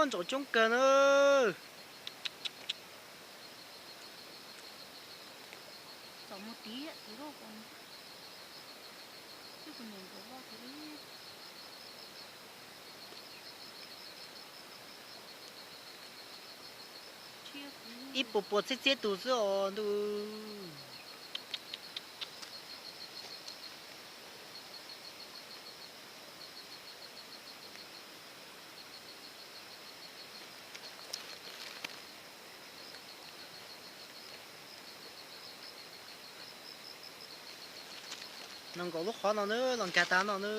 Ntsaum coob kawg na. Ib puas puas txhiab txhiab tus xwb os ntuj. Nees nkaum lub qhov no na, los nkag tas no na.